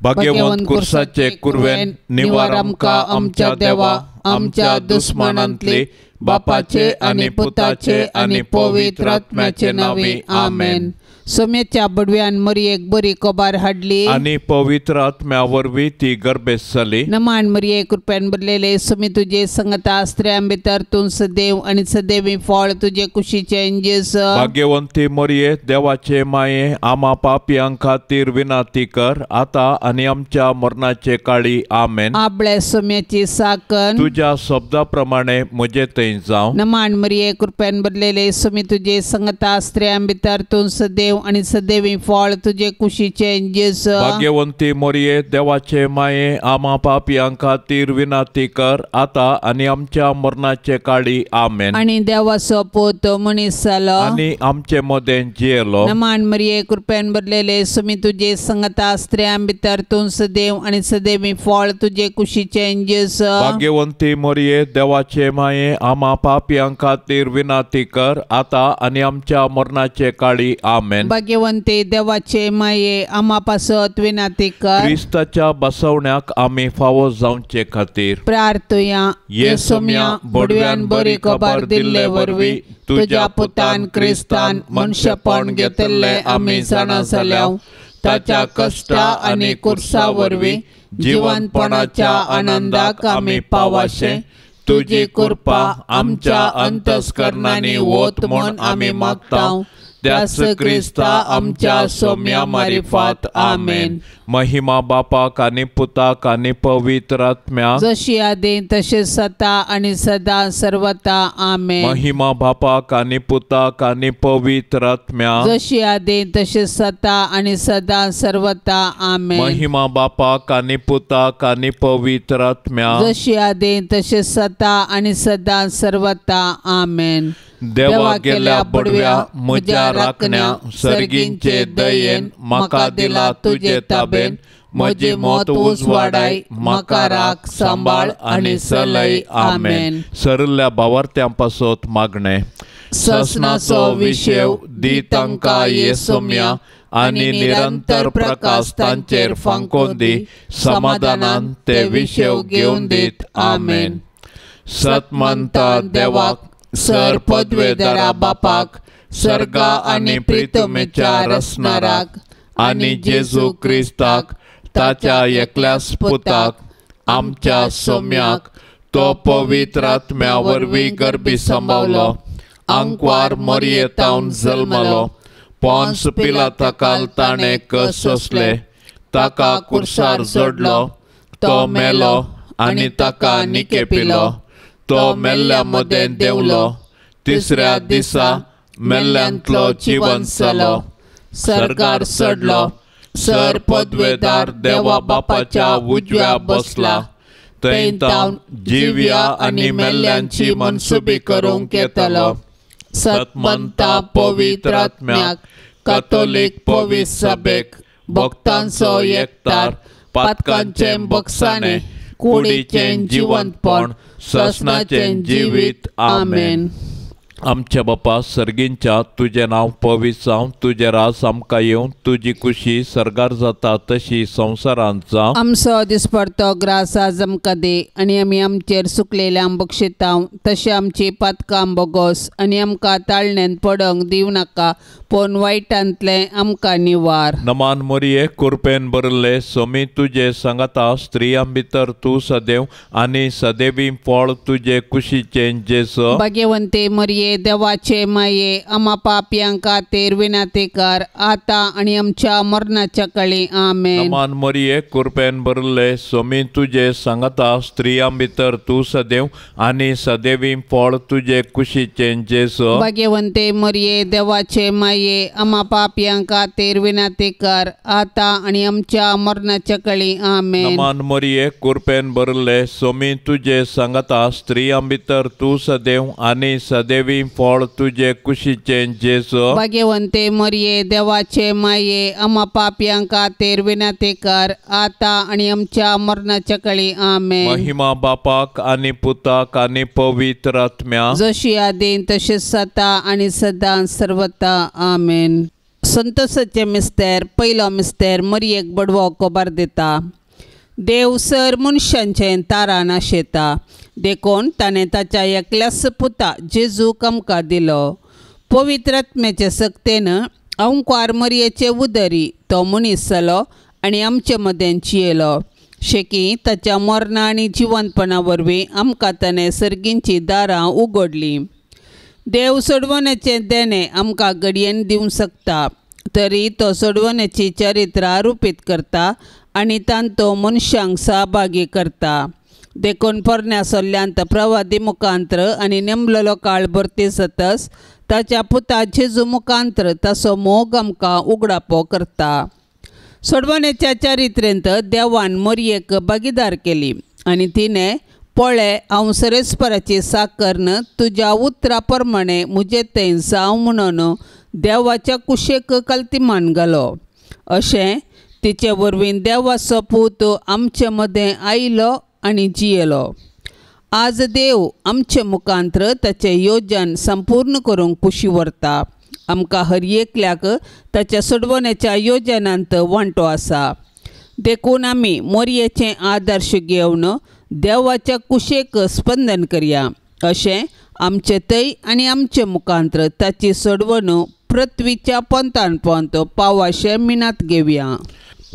भाग्यवंत कुर्साचे कुरवेन निवार आमकां आमच्या देवा आमच्या दुस्मानांतली बापाचे आनी पुताचे आनी पवित्र आत्म्याचे नांवी आमेन. सोम्याच्या बडव्यान मरियेक बरी कबार हाडली आनी पवित्र आत्म्या वरवीं ती गर्भेस्त जाली. नमान मरिये कृपेन भरलेले सोमी तुजे संगता स्त्रियां भितर तूं सदैव आनी सदैवी फळ तुजे कुशीचें जेजू. भाग्यवंती मरिये देवाचे माये आमा पापयां खातीर विनंती कर आतां आनी आमच्या मरणाचे काळी आमेन. आपल्या सोम्याची साकन तुज्या शब्दा प्रमाणे म्हजे थंय जावं. नमान मरिये कृपेन भरलेले सोमी तुजे संगता स्त्रियां भितर तूं सदैव आनी सदैवी फळ तुजे कुशीचें जेजू. भाग्यवंती मरिये देवाचे माये आमा पापयां खातीर विनंती कर आतां आनी आमच्या मरणाचे काळी आमेन. आनी देवाचो पूत मनीस जालो आनी आमचे मदें जियेलो. नमान मरिये कृपेन भरलेले सोमी तुजे संगता स्त्रियां भितर तूं सदैव आनी सदैवी फळ तुजे कुशीचें जेजू. भाग्यवंती मरिये देवाचे माये आमा पापयां खातीर विनंती कर आतां आनी आमच्या मरणाचे काळी आमेन. भाग्यवंती देवाचे माये आमा पासत विनंती कर. क्रिस्ताच्या बसवण्याक आमी फावो जावचे खातीर प्रार्थुया. ये सोम्या बडव्यान बरी खबर दिल्ले वरवीं तुज्या पुतान क्रिस्तान मनशेपण घेतिल्लें आमी जाणा जाल्या. ताच्या कश्टा आनी कुर्सा वरवीं जिवनपणाच्या आनंदाक आमी पावाशें तुजी कृपा आमच्या अंतस्करणांनी वत म्हूण आमी मागता. त्याच क्रिस्ता आमच्या सोम्या मारिफात आमेन. महिमा बापाक आनी पुताक आनी पवित्र आत्म्याक जशी आदी तशें सता आनी सदा सर्वता आमेन. महिमा बापाक आनी पुताक आनी पवित्र आत्म्याक जशी आदी तशें सता आनी सदा सर्वता आमेन. महिमा बापाक आनी पुताक आनी पवित्र आत्म्याक जशी आदी तशें सता आनी सदा सर्वता आमेन. देवा गेल्या बडव्या म्हज्या राखण्या सर्गींचे दयेन म्हाका दिला तुजे ताबेन म्हजी मत उजवाडाय म्हाका राख सांबाळ आनी सलय आमेन. सरल्या भावार्थ्यां पासत मागणें. ससनाचो विशेव दी तांकां ये सोम्या आनी निरंतर प्रकाश तांचेर फांकोन दी समाधानान ते विशेव घेवन दीत आमेन. सतमंता देवाक सर पदवेदारा बापाक सर्गा आनी प्रितमेच्या रसनाराक आनी जेजू क्रिस्ताक ताच्या एकल्याच पुताक आमच्या सोम्याक तो पवित्र आत्म्या वरवीं गर्भी सांबावलो आंकवार मरयेतावन जल्मलो पोन्स पिलाता ताणें कस सोंसले ताका कुर्सार जोडलो तो मेलो आनी ताका निकेपिलो तो मेल्ल्या मदें देंवलो तिसऱ्या दिसा मेल्ल्यांतलो जिवन जालो सर्गार चडलो सर पदवेदार देवा बापाच्या उजव्या बसला थंय तावन जिव्या आनी मेल्ल्यांची मनसुबी करूंक येतलो. सतमंता पवित्र आत्म्याक कातोलीक पवित्र सभेक भक्तांचो एकतार पातकांचें बक्षाणें कुडीचें जिवंतपण ससनाचें जिवीत आमेन. आमच्या बापा सर्गींच्या तुजें नांव पवित्र जावं तुजें राज आमकां येवं तुजी कुशी सर्गार जाता तशी संवसारांत जावं. आमचो दिसपडतो ग्रास आज आमकां दी आनी आमी आमचेर सुकलेल्यांक बक्षितांव तशें आमची पातकां बोगोस आनी आमकां ताळण्यान पडोंक दिवं नाका पूण वायटांतलें आमकां निवार. नमान मोरये कुरपेन भरिल्ले सोमी तुजे सांगाता स्त्रियां भितर तूं सदैव आनी सदैवी फळ तुजे कुशीचें जेजू. भाग्यवंती मरिये देवाचे माये आमा पापयां खातीर विनंती कर आतां आनी आमच्या मरणाच्या काळी आमेन. नमान मरिये कुरपेन भरिल्ले सोमी तुजे सांगाता स्त्रियां भितर तूं सदैव आनी सदैवी फळ तुजे कुशीचें जेजू. भाग्यवंती मरिये देवाचे माये आमा पापयां खातीर विनंती कर आतां आनी आमच्या मरणाच्या काळी आमेन. नमान मरिये कुरपेन भरिल्ले सोमी तुजे सांगाता स्त्रियां भितर तूं सदैव आनी सदैवी फळ तुजे कुशीचें जेजू. भाग्यवंते मरिये देवाचे माये आमा पापयां खातीर विनंती कर आतां आनी आमच्या मरणाच्या काळी आमेन. महिमा बापाक आनी पुताक आनी पवित्र आत्म्याक जशी आदी तशें सता आनी सदां सर्वता आमेन. संतोषाचे मिस्तेर पयलो मिस्तेर मरयेक बडवो खबर दिता. देव सर मनशांचें तारान आशेता देखून ताणें ताच्या एकल्याच पुता जेजूक आमकां दिलो. पवित्र आत्म्याचे सक्तेन अंकुर मरयेचे उदरी तो मनीस जालो आनी आमचे मदें जियेलो. शेकी ताच्या मरणा आनी जिवंतपणा वरवीं आमकां ताणें सर्गींची दारां उगडलीं. देव सोडवण्याचें देणें आमकां घडयेन दिवंक शकता तरी तो सोडवण्याची चरित्रां रुपीत करता आनी तांतो मनशांक सहभागी करता. देखून पोरण्या सल्ल्यांत प्रवादी मुखांत्र आनी नेमलेलो काळ भरती सतस ताच्या पुता जेजू मुखांत्र ताचो मोग आमकां उगडापो करता. सोडवण्याच्या चरित्रेंत देवान मरयेक भागीदार केली आनी तिणें पळय हांव सरेस्पराची साकर्न तुज्या उतरा प्रमाणे म्हजे थंय जावं म्हणून देवाच्या कुशेक कल्तिमान घालो. अशें तिचे वरवीं देवाचो पूत आमचे मदें आयलो आनी जियेलो. आज देव आमचे मुखांत्र ताचें योजन संपूर्ण करूंक कुशी व्हरता. आमकां हर एकल्याक ताच्या सोडवण्याच्या योजनांत वांटो आसा. देखून आमी मोरयेचें आदर्श घेवन देवाच्या कुशेक स्पंदन करया. अशें आमचे थंय आनी आमचे मुखांत्र ताची सोडवणूक पृथ्वीच्या पोंतान पोंत पावाशें मिनात घेवया.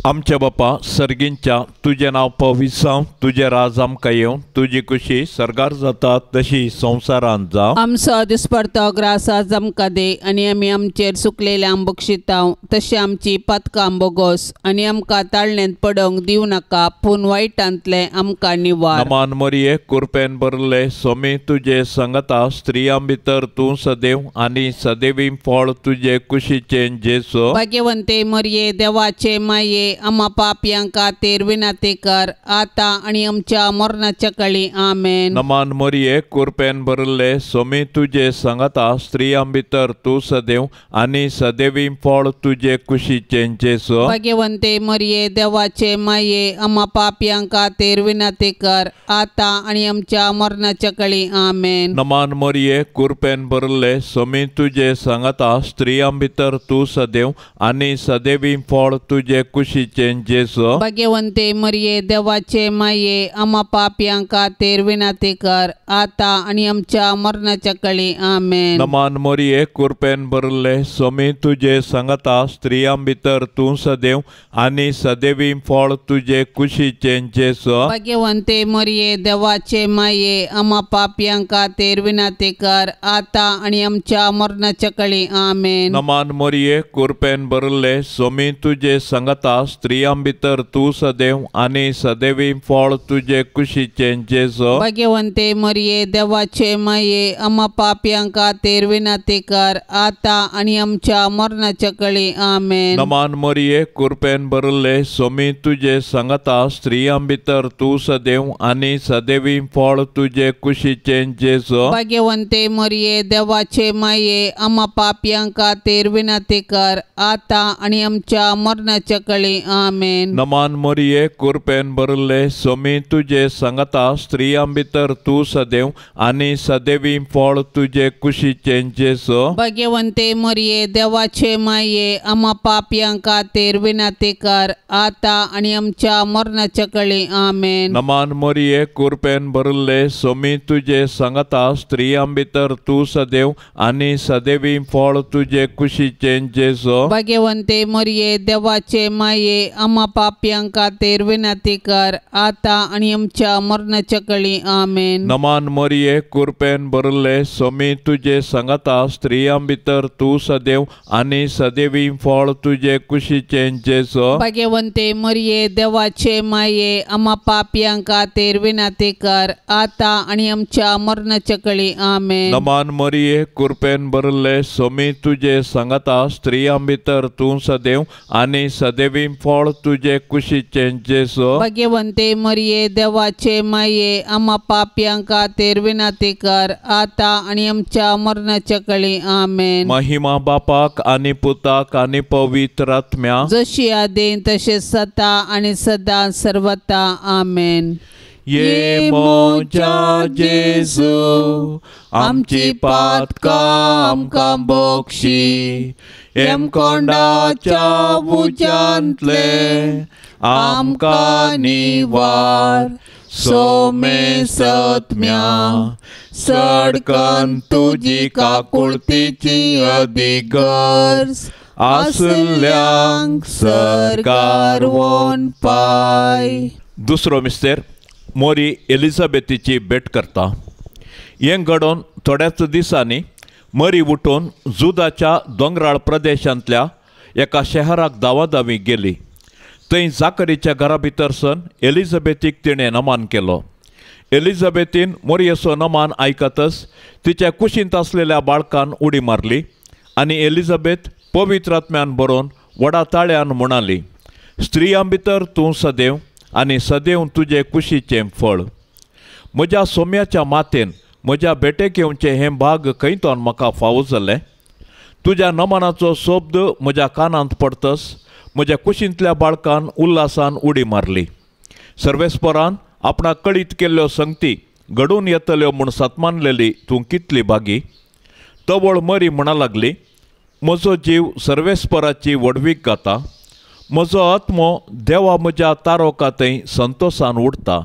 आमच्या बापा सर्गींच्या तुजें नांव पवित्र जावं, तुजें राज आमकां येवं, तुजी कुशी सर्गार जाता तशी संवसारांत जावं. आमचो दिसपडतो ग्रास आज आमकां दी आनी आमी आमचेर सुकलेल्यांक बक्षितांव तशें आमची पातकां बोगोस आनी आमकां ताळण्यांत पडोवंक दिवं नाका पूण वायटांतलें आमकां निवार. नमान मरिये कुरपेन भरले सोमी तुजे संगता, स्त्रियां भितर तूं सदैव आनी सदैवी फळ तुजे कुशीचें जेजू. भाग्यवंते मरिये देवाचे माये आम्हा पापयां खातीर विनंती कर आता आनी आमच्या मरणाच्या काळी. आमेन. नमान मरिये कुरपेन भरले सोमी तुजे संगता, स्त्रियां भितर तूं सदैव आनी सदैवी फळ तुजे कुशीचें जेजू. भाग्यवंते मरिये देवाचे माये आम्हा पापयां खातीर विनंती कर आता आनी आमच्या मरणाच्या काळी. आमेन. नमान मरिये कुरपेन भरले सोमी तुजे संगता, स्त्रियां भितर तूं सदैव आनी सदैवी फळ तुजे कुशीचें जेजू. भाग्यवंते मरिये देवाचे माये आम्हा पापयां खातीर विनंती कर आता आनी आमच्या मरणाच्या काळी. आमेन. नमान मरिये कुरपेन भरले सोमी तुजे संगता, स्त्रियां भितर तूं सदैव आनी सदैवी फळ तुजे कुशीचें जेजू. भाग्यवंते मरिये देवाचे माये आम्हा पापयां खातीर विनंती कर आता आनी आमच्या मरणाच्या काळी. आमेन. नमान मरिये कुरपेन भरले सोमी तुजे संगता, स्त्रियां भितर तूं सदैव आनी सदैवी फळ तुजे कुशीचें जेजू. भाग्यवंते मरिये देवाचे माये आम्हा पापयां खातीर विनंती कर आता आनी आमच्या मरणाच्या काळी. आमेन. नमान मरिये कुरपेन भरले सोमी तुजे संगता, स्त्रियां भितर तूं सदैव आनी सदैवी फळ तुजे कुशीचें जेजू. भाग्यवंते मरिये देवाचे माये आम्हा पापयां खातीर विनंती कर आता आनी आमच्या मरणाच्या काळी. आमेन. नमान मरिये कुरपेन भरले सोमी तुजे संगता, स्त्रियां भितर तूं सदैव आनी सदैवी फळ तुजे कुशीचें जेजू. भाग्यवंते मरिये देवाचे माये आम्हा पापयां खातीर विनंती कर आता आनी आमच्या मरणाच्या काळी. आमेन. नमान मरिये कुरपेन भरले सोमी तुजे संगता, स्त्रियां भितर तूं सदैव आनी सदैवी फळ तुजे कुशीचें जेजू. भाग्यवंते मरिये देवाचे माये आम्हा पापयां खातीर विनंती कर आता आनी आमच्या मरणाच्या काळी. आमेन. नमान मरिये कुरपेन भरले सोमी तुजे संगता, स्त्रियां भितर तूं सदैव आनी सदैवी फळ तुजे कुशीचें जेजू. भाग्यवंते मरिये देवाचे माये आम्हा पापयां खातीर विनंती कर आता आनी आमच्या मरणाच्या काळी. आमेन. नमान मरिये कुरपेन भरले सोमी तुजे संगता, स्त्रियां भितर तूं सदैव आनी सदैवी फळ तुजे कुशीचें जेजू. भाग्यवंते मरिये देवाचे माये आम्हा पापयां खातीर विनंती कर आता आनी आमच्या मरणाच्या काळी. आमेन. महिमा बापाक आनी पुताक आनी पवित्र आत्म्या, जशी आदीं तशें सदा आनी सदा सर्वता. आमेन. ये म्हज्या जेजू आमची पातकां आमकां बक्षी हेमकोंडाच्या उज्यांतले आमकां निवार सोमे सत्म्या सडकन तुजी काकुळतीची अदीक गरज आसल्यांक सरकार वोन पाय. दुसरो मिस्तेर मोरी एलिझाबेथीची भेट करता. हें घडोवन थोड्याच दिसांनी मरी उठून जुदाच्या दोंगराळ प्रदेशांतल्या एका शहराक धांवाधांवी गेली. थंय जाकरीच्या घरा भितर सन एलिझाबेथीक तिणें नमान केलो. एलिझाबेथीन मोरयेचो नमान आयकतच तिच्या कुशींत आसलेल्या बाळकान उडी मारली आनी एलिझाबेथ पवित्र आत्म्यान बरोवन व्हडा ताळ्यान म्हणाली, स्त्रियां भितर तूं सदैव आनी सदैव तुजे कुशीचें फळ. म्हज्या सोम्याच्या मातेन म्हज्या भेटेक येवचें हें भाग खंयतोन म्हाका फावो जालें. तुज्या नमनाचो शब्द म्हज्या कानांत पडतस म्हज्या कुशींतल्या बाळकान उल्हासान उडी मारली. सर्वेस्परान आपणाक कळीत केल्ल्यो संगती घडून येतल्यो म्हूण सतमानलेली तूं कितली भागी. तवळ मरी म्हणा लागली, म्हजो जीव सर्वेस्पराची व्हडवीक गाता, म्हजो आत्मो देवा म्हज्या तारोका थंय संतोसान उडटा.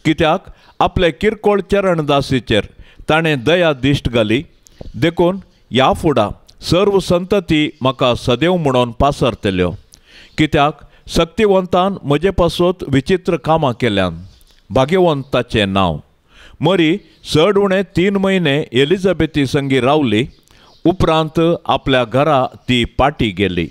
कित्याक आपले किरकोळ चरणदासीचेर ताणें दया दिश्ट घाली, देखून ह्या फुडा सर्व संतती म्हाका सदैव म्हणून पासरतल्यो. कित्याक शक्तिवंतान म्हजे पासत विचित्र कामां केल्यान. भाग्यवंत ताचें नांव. मरी चड उणें 3 म्हयने एलिझाबेथी संगी रावली. उपरांत आपल्या घरा ती पाटी गेली.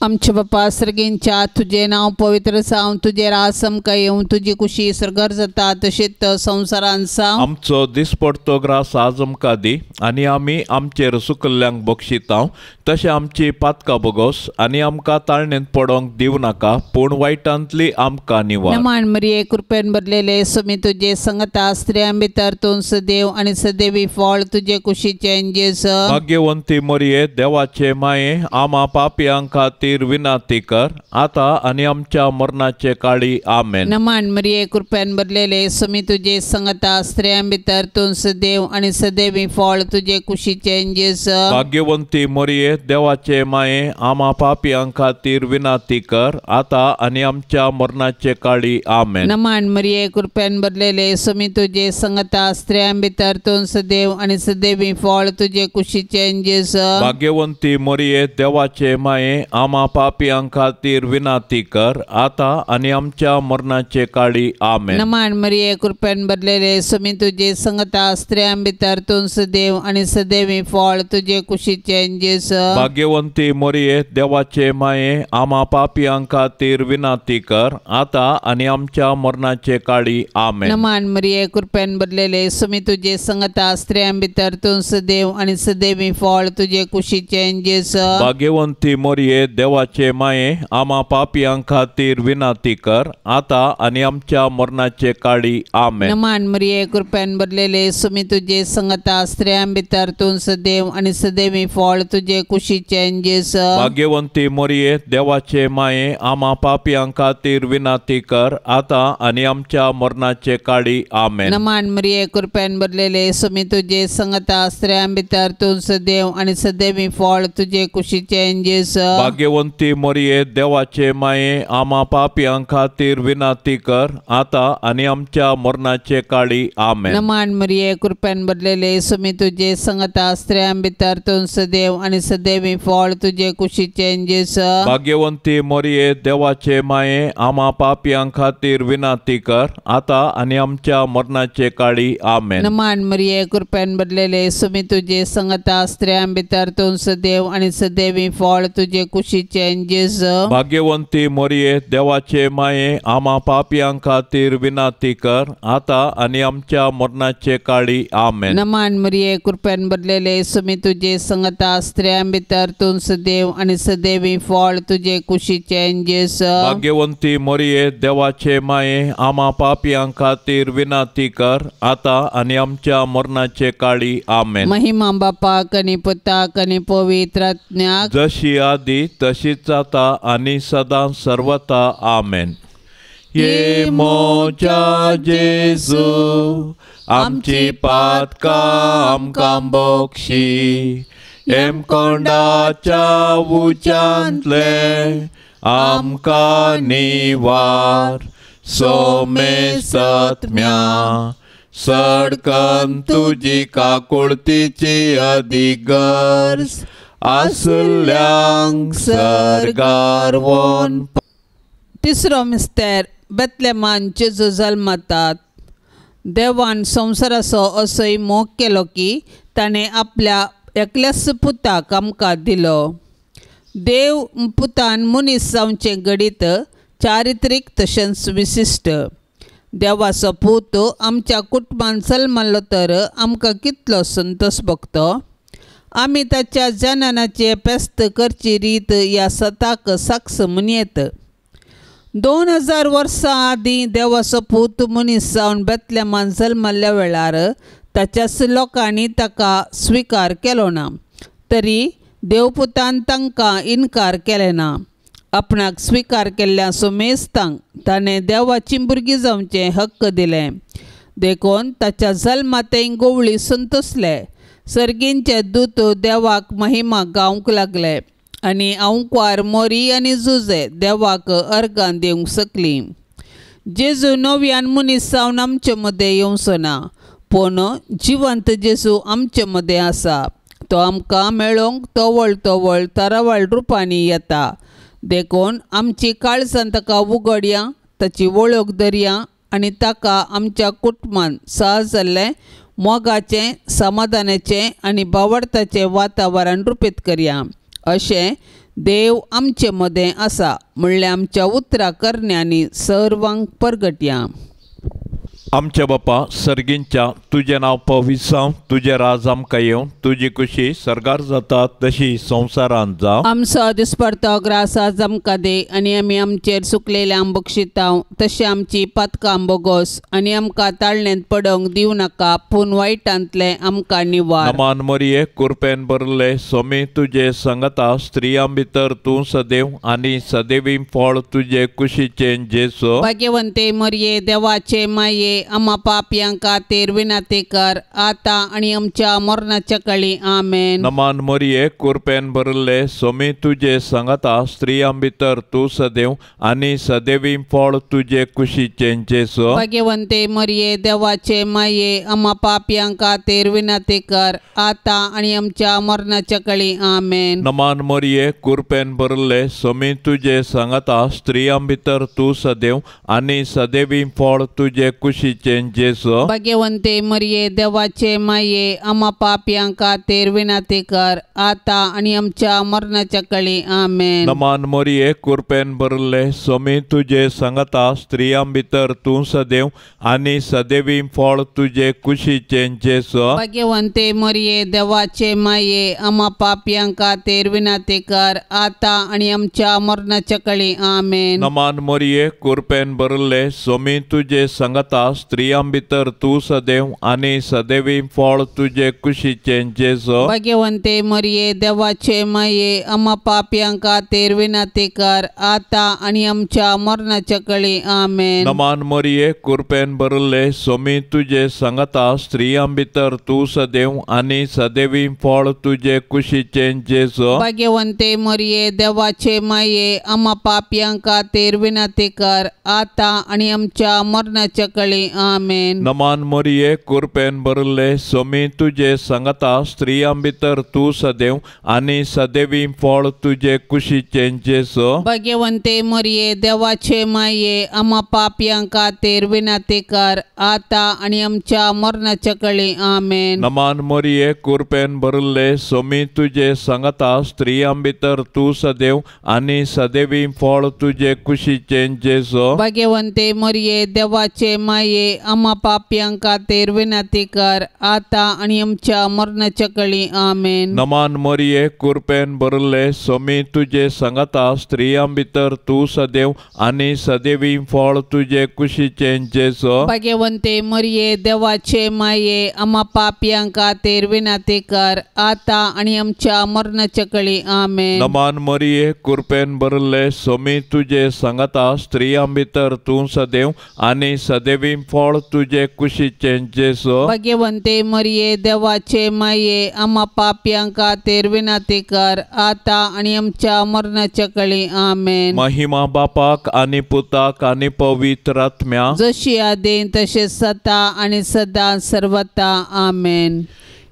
आमच्या बापा सर्गींच्या तुजें नांव पवित्र जावं, तुजें राज आमकां येवं, तुजी कुशी सर्गार जाता तशीच संवसारांत जावं. आमचो दिसपडतो ग्रास आज आमकां दी आनी आमी आमचेर सुकल्ल्यांक बक्षितांव तशें आमची पातकां बोगोस आनी आमकां ताळणेंत पडोंक दिवं नाका, पूण वायटांतली आमकां निवार. नमान मरिये कृपेन भरलेले सुमी तुजे संगता, स्त्रियां भितर तूं सदैव आनी सदैवी फळ तुजे कुशीचें जेजू. भाग्यवंती मरिये देवाचे माये आमा पापयां खातीर विनाती कर आता आनी आमच्या मरणाचे काळी. आमेन. नमान मरिये कृपेन भरलेले सुमी तुजे संगता, स्त्रियां भितर तूं सदैव आनी सदैवी फळ तुजे कुशीचें जेजू. भाग्यवंती मरिये देवाचे माये आमा पापयां खातीर विनाती कर आता आनी आमच्या मरणाचे काळी. आमेन. नमान मरिये कृपेन भरलेले सुमी तुजे संगता, स्त्रियां भितर तूं सदैव आनी सदैवी फळ तुजे कुशीचें जेजू. भाग्यवंती मरिये देवाचे माये आमा पापयां खातीर विनाती कर आता आनी आमच्या मरणाचे काळी. आमेन. नमान मरिये कृपेन भरलेले सुमी तुजे संगता, स्त्रियां भितर तूं सदैव आनी सदैवी फळ तुजे कुशीचें जेजू. भाग्यवंती मरिये देवाचे माये आमा पापयां खातीर विनाती कर आता आनी आमच्या मरणाचे काळी. आमेन. नमान मरिये कृपेन भरलेले सुमी तुजे संगता, स्त्रियां भितर तूं सदैव आनी सदैवी फळ तुजे कुशीचें जेजू. भाग्यवंती मरिये देवाचे माये आमा पापयां खातीर विनाती कर आता आनी आमच्या मरणाचे काळी. आमेन. नमान मरिये कृपेन भरलेले सुमी तुजे संगता, स्त्रियां भितर तूं सदैव आनी सदैवी फळ तुजे कुशीचें जेजू. भाग्यवंती मरिये देवाचे माये आमा पापयां खातीर विनाती कर आता आनी आमच्या मरणाचे काळी. आमेन. नमान मरिये कृपेन भरलेले सुमी तुजे संगता, स्त्रियां भितर तूं सदैव आनी सदैवी फळ तुजे कुशीचें जेजू. भाग्यवंती मरिये देवाचे माये आमा पापयां खातीर विनाती कर आता आनी आमच्या मरणाचे काळी. आमेन. नमान मरिये कृपेन भरलेले सुमी तुजे संगता, स्त्रियां भितर तूं सदैव आनी सदैवी फळ तुजे कुशीचें जेजू. भाग्यवंती मरिये देवाचे माये आमा पापयां खातीर विनाती कर आता आनी आमच्या मरणाचे काळी. आमेन. नमान मरिये कृपेन भरलेले सुमी तुजे संगता, स्त्रियां भितर तूं सदैव आनी सदैवी फळ तुजे कुशीचें जेजू. भाग्यवंती मरिये देवाचे माये आमा पापयां खातीर विनाती कर आता आनी आमच्या मरणाचे काळी. आमेन. नमान मरिये कृपेन भरलेले सुमी तुजे संगता, स्त्रियां भितर तूं सदैव आनी सदैवी फळ तुजे कुशीचें जेजू. भाग्यवंती मरिये देवाचे माये आमा पापयां खातीर विनाती कर आता आनी आमच्या मरणाचे काळी. आमेन. महिमा बापाक आनी पुताक आनी पवित्र आत्म्याक, जशी आदी तशीच आता आनी सदां सर्वता. आमेन. ये मोजा जेजू आमची पातकां आमकां बक्षी हेमकोंडाच्या उच्यांतले आमकां निवार सोमेसत्म्या सडकन तुजी काकुळतीची अदीक गरज आसल्यांक सर्गार वोन. तिसरो मिस्तेर बेतलेमान जेजू जल्मतात. देवान संवसाराचो असोय मोग केलो की ताणें आपल्या एकल्याच पुताक आमकां दिलो. देव पुतान मनीस जावचें घडीत चारित्रीक तशेंच विशिश्ट. देवाचो पूत आमच्या कुटुंबान जल्मलो तर आमकां कितलो संतोश भोगतो. आमी ताच्या जननाचे फेस्त करची रीत ह्या सताक साक्ष म्हणयेत. 2000 वर्सां आदीं देवाचो पूत मनीस जावन बेतलेमान जल्मल्ल्या वेळार ताच्याच लोकांनी ताका स्विकार केलो ना, तरी देवपुतान तांकां इनकार केले ना. आपणाक स्विकार केल्ल्या सुमेस्तांक ताणें देवाची भुरगीं जावचें हक्क दिलें. देखून ताच्या जल्मातय गोवळी संतोसले. सर्गींचे दूत देवाक महिमा गावंक लागले आनी आंकवार मोरी आनी जुजे देवाक अर्गां दिवंक शकलीं. जेजू नव्यान मनीस जावन आमचे मदें येवचो ना, पूण जिवंत जेजू आमचे मदें आसा. तो आमकां मेळोवंक तवळ तवळ तरावळ रुपांनी येता. देखून आमची काळजां ताका उगडया, ताची वळख धरया आनी ताका आमच्या कुटुंबान सहज जाल्लें मोगाचें, समाधानाचें आनी बावडताचें वातावरण रुपीत करया. अशें देव आमचे मदें आसा म्हणल्यार आमच्या उतरां करण्यांनी सर्वांक परगटया. आमच्या बापा सर्गींच्या तुजें नांव पवित्र जावं, तुजें राज आमकां येवं, तुजी खुशी सर्गार जाता तशी संवसारांत जावं. आमचो दिसपडतो ग्रास आज आमकां दी आनी आमी आमचेर सुकलेल्यांक बक्षितांव तशें आमची पातकां बोगोस आनी आमकां ताळण्यांत पडोवंक दिवं नाका, पूण वायटांतलें आमकां निवार. नमान मरिये कुरपेन भरले सोमी तुजे संगता, स्त्रियां भितर तूं सदैव आनी सदैवी फळ तुजे कुशीचें जेजू. भाग्यवंते मरिये देवाचे माये आम्हा पापयां खातीर विनंती कर आता आनी आमच्या मरणाच्या काळी. आमेन. नमान मरिये कुरपेन भरले सोमी तुजे संगता, स्त्रियां भितर तूं सदैव आनी सदैवी फळ तुजे कुशीचें जेजू. भाग्यवंते मरिये देवाचे माये आम्हा पापयां खातीर विनंती कर आता आनी आमच्या मरणाच्या काळी. आमेन. नमान मरिये कुरपेन भरले सोमी तुजे संगता, स्त्रियां भितर तूं सदैव आनी सदैवी फळ तुजे कुशीचें जेजू. भाग्यवंते मरिये देवाचे माये आम्हा पापयां खातीर विनंती कर आता आनी आमच्या मरणाच्या काळी. आमेन. नमान मरिये कुरपेन भरले सोमी तुजे संगता, स्त्रियां भितर तूं सदैव आनी सदैवी फळ तुजे कुशीचें जेजू. भाग्यवंते मरिये देवाचे माये आम्हा पापयां खातीर विनंती कर आता आनी आमच्या मरणाच्या काळी. आमेन. नमान मरिये कुरपेन भरले सोमी तुजे संगता, स्त्रियां भितर तूं सदैव आनी सदैवी फळ तुजे कुशीचें जेजू. भाग्यवंते मरिये देवाचे माये आम्हा पापयां खातीर विनंती कर आता आनी आमच्या मरणाच्या काळी. आमेन. नमान मरिये कुरपेन भरले सोमी तुजे संगता, स्त्रियां भितर तूं सदैव आनी सदैवी फळ तुजे कुशीचें जेजू. भाग्यवंते मरिये देवाचे माये आम्हा पापयां खातीर विनंती कर आता आनी आमच्या मरणाच्या काळी. आमेन. नमान मरिये कुरपेन भरले सोमी तुजे संगता, स्त्रियां भितर तूं सदैव आनी सदैवी फळ तुजे कुशीचें जेजू. भाग्यवंते मरिये देवाचे माये आम्हा पापयां खातीर विनंती कर आता आनी आमच्या मरणाच्या काळी. आमेन. नमान मरिये कुरपेन भरले सोमी तुजे संगता, स्त्रियां भितर तूं सदैव आनी सदैवी फळ तुजे कुशीचें जेजू. भाग्यवंते मरिये देवाचे माये माये आमा पापयां खातीर विनंती कर आतां आनी आमच्या मरणाच्या कळी आमेन. नमान मरिये कृपेन भरले स्वामी तुजे सांगाता स्त्रियां भितर तूं सदैव आनी सदैवी फळ तुजे कुशीचें जेजू. भाग्यवंते मरिये देवाचे माये आमा पापयां खातीर विनंती कर आतां आनी आमच्या मरणाच्या कळी आमेन. नमान मरिये कृपेन भरले स्वामी तुजे सांगाता स्त्रियां भितर तूं सदैव आनी सदैवी फळ तुजे कुशीचें जेजू. भाग्यवंते मरिये देवाचे माये आमा पापयां खातीर विनंती कर आतां आनी आमच्या मरणाच्या कळी आमेन. महिमा बापाक आनी पुताक आनी पवित्र आत्म्या जशी आदीं तशें सदा आनी सदां सर्वता आमेन.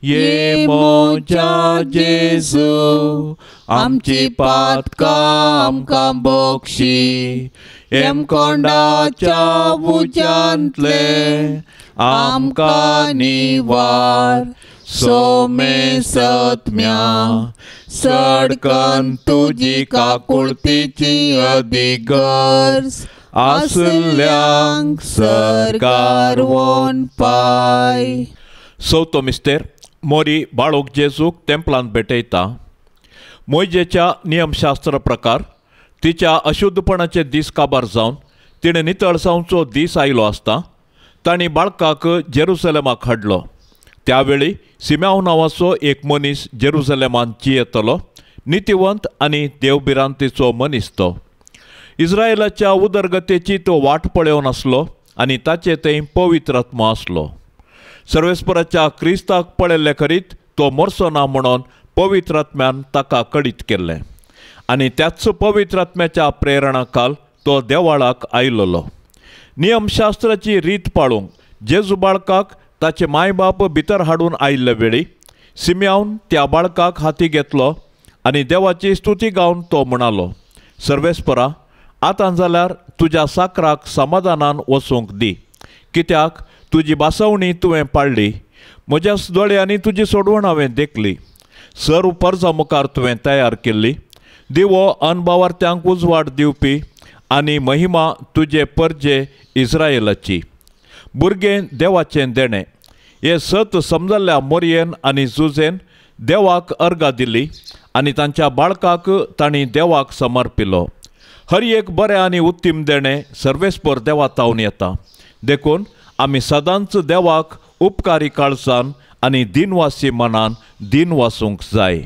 ये म्हज्या जेजू आमची पातकां आमकां बक्षी हेमकोंडाच्या उज्यांतले आमकां निवार सोमे सत्म्या सडकन तुजी काकुळतीची अदीक गरज आसल्यांक सरकार वोन पाय. चवथो मिस्तेर मोरी बाळोक जेजूक तेंपलांत भेटयता. मोयजेच्या नियमशास्त्र प्रकार तिच्या अशुद्धपणाचे दीस काबार जावन तिणें नितळ जावचो दीस आयलो आसता तांणी बाळकाक जेरुसलेमाक हाडलो. त्यावेळी सिम्याव नांवाचो एक मनीस जेरुसलेमांत जियेतलो, नितिवंत आनी देवभिरांतीचो मनीस तो. इस्रायलाच्या उदरगतेची तो वाट पळोवन आसलो आनी ताचे थंय पवित्र आत्मो आसलो. सर्वेस्पराच्या क्रिस्ताक पळयल्ले खरीत तो मरचो ना म्हणून पवित्र आत्म्यान ताका कळीत केल्लें आनी त्याच पवित्र आत्म्याच्या प्रेरणा काल तो देवाळाक आयलेलो. नियमशास्त्राची रीत पाळूंक जेजू बाळकाक ताचे मायबाप भितर हाडून आयिल्ले वेळी सिम्यावन त्या बाळकाक हाती घेतलो आनी देवाची स्तुती गावन तो म्हणालो, सर्वेस्परा आतां जाल्यार तुज्या साकराक समाधानान वचूंक दी, कित्याक तुजी बासवणी तुवें पाळ्ळी, म्हज्या दोळ्यांनी तुजी सोडवण हांवें देखली, सर्व परजा मुखार तुवें तयार केल्ली, दिवो अनभावार्थ्यांक उजवाड दिवपी आनी महिमा तुजे परजे इस्रायलाची. भुरगें देवाचें देणें हें सत समजल्ल्या मोरयेन आनी जुजेन देवाक अर्गां दिली आनी तांच्या बाळकाक तांणी देवाक समर्पिलो. हर एक बरें आनी उत्तीम देणें सर्वेस्पर देवा तावन येता, देखून आमी सदांच देवाक उपकारी काळजान आनी दिनवासी मनान दिन वासूंक जाय.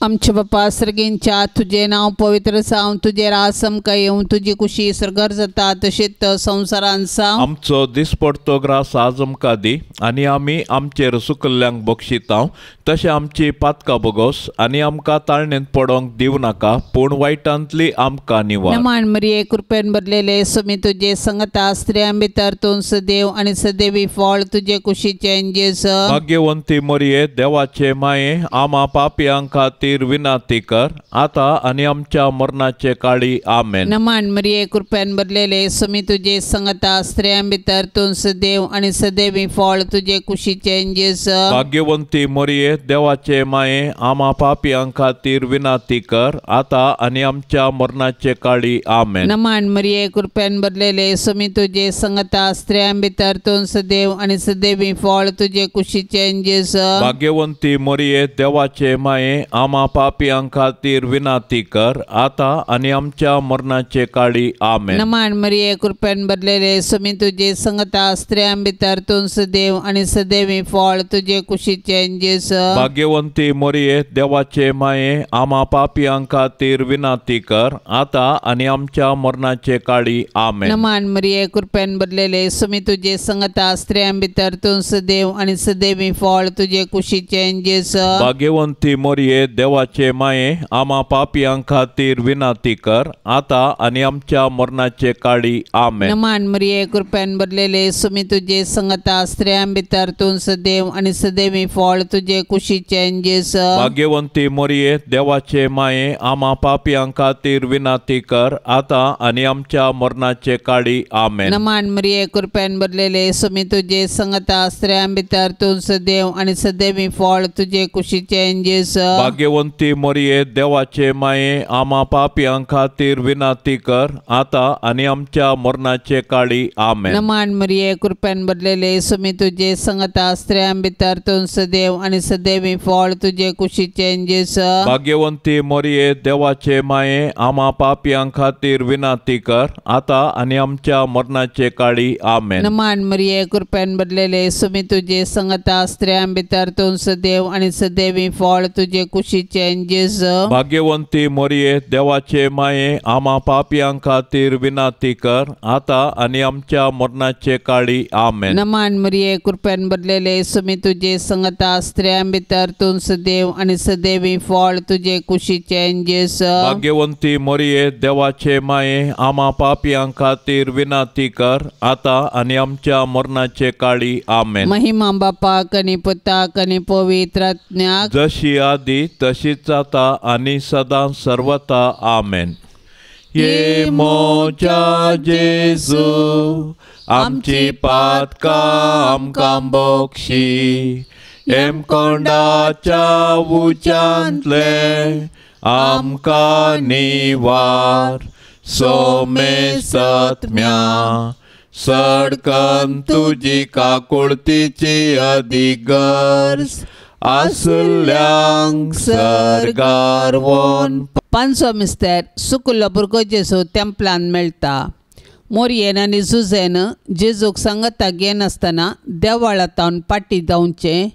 आमच्या बापा सर्गींच्या तुजें नांव पवित्र जावं, तुजें राज आमकां येवं, तुजी कुशी सर्गार जाता तशेंच संवसारांत जावं. आमचो दिसपडतो ग्रास आज आमकां दी आनी आमी आमचेर सुकल्ल्यांक बक्षितांव तशें आमची पातकां बोगोस आनी आमकां ताळणेंत पडोंक दिवं नाका पूण वायटांतली आमकां निवार. नमान मरिये कृपेन भरलेले स्वामी तुजे संगता स्त्रियां भितर तूं सदैव आनी सदैवी फळ तुजे कुशीचें जेजू. भाग्यवंती मरिये देवाचे माये आमा पापयां खातीर विनंती कर आता आनी आमच्या मरणाचे काळी आमेन. नमान मरिये कृपेन भरलेले स्वामी तुजे संगता स्त्रियां भितर तूं सदैव आनी सदैवी फळ तुजे कुशीचें जेजू. भाग्यवंती मरिये देवाचे माये आमा पापयां खातीर विनंती कर आता आनी आमच्या मरणाचे काळी आमेन. नमान मरिये कृपेन भरलेले स्वामी तुजे संगता स्त्रियां भितर तूं सदैव आनी सदैवी फळ तुजे कुशीचें जेजू. भाग्यवंती मरिये देवाचे माये आमा पापयां खातीर विनंती कर आता आनी आमच्या मरणाचे काळी आमेन. नमान मरिये कृपेन भरलेले स्वामी तुजे संगता स्त्रियां भितर तूं सदैव आनी सदैवी फळ तुजे कुशीचें जेजू. भाग्यवंती मरिये देवाचे माये आमा पापयां खातीर विनंती कर आता आनी आमच्या मरणाचे काळी आमेन. नमान मरिये कृपेन भरलेले स्वामी तुजे संगता स्त्रियां भितर तूं सदैव आनी सदैवी फळ तुजे कुशीचें जेजू. भाग्यवंती मरिये देवाचे माये आमा पापयां खातीर विनंती कर आता आनी आमच्या मरणाचे काळी आमेन. नमान मरिये कृपेन भरलेले स्वामी तुजे संगता स्त्रियां भितर तूं सदैव आनी सदैवी फळ तुजे कुशीचें जेजू. भाग्यवंती मरिये देवाचे माये आमा पापयां खातीर विनंती कर आता आनी आमच्या मरणाचे काळी आमेन. नमान मरिये कृपेन भरलेले स्वामी तुजे संगता स्त्रियां भितर तूं सदैव आनी सदैवी फळ तुजे कुशीचें जेजू. भाग्यवंती भाग्यवंती मरिये देवाचे माये आमा पापयां खातीर विनंती कर आतां आनी आमच्या मरणाचे काळी आमेन. नमान मरिये कृपेन भरलेले सुमी तुजे संगता स्त्रियां भितर तूं सदैव आनी सदैवी फळ तुजे कुशीचें जेजू. भाग्यवंती मरिये देवाचे माये आमा पापयां खातीर विनंती कर आतां आनी आमच्या मरणाचे काळी आमेन. नमान मरिये कृपेन भरलेले सुमी तुजे संगता स्त्रियां भितर तूं सदैव आनी सदैवी फळ तुजे कुशीचें जेजू. भाग्यवंती मरिये देवाचे माये आमा पापयां खातीर विनंती कर आतां आनी आमच्या मरणाचे काळी आमेन. नमान मरिये कृपेन भरलेले सुमी तुजे संगता स्त्रियां भितर तूं सदैव आनी सदैवी फळ तुजे कुशीचें जेजू. भाग्यवंती मरिये देवाचे माये आमा पापयां खातीर विनंती कर आतां आनी आमच्या मरणाचे काळी आमेन. महिमा बापाक आनी पुताक आनी पवित्र आत्म्याक, जशी आदी तशीच आतां आनी सदां सर्वता आमेन. ये मोजा जेजू आमची पातकां आमकां बक्षी, हेमकोंडाच्या उच्यांतले आमकां निवार, सोमेसत्म्या सडकन तुजी काकुळतीची अदीक गरज आसल्यांक सर्गार वोन. पांचवो मिस्तेर सुकुल्लो भुरगो जेजू तेंपलान मेळटा. मोरयेन आनी जुझेन जेजूक सांगता घेनासतना देवळांतावन पाटी जावचें